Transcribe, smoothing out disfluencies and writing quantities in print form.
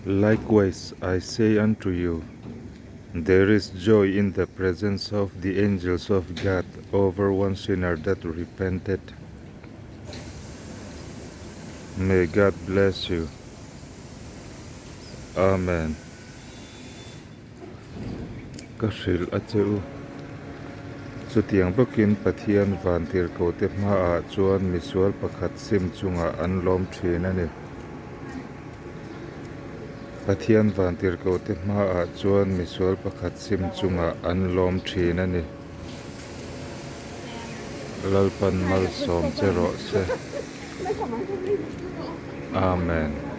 Likewise I say unto you, there is joy in the presence of the angels of God over one sinner that repented. May God bless you. Amen. Ka hrilh a che u. Chutiang bawkin Pathian vantirhkohte hmaah chuan misual pakhat sim chungah an lawm thin a ni. Pathian vantirhkohte hmaah chuan misual pakhat sim chungah an lawm thin a ni. Lalpan malsawm che rawh se. Amen.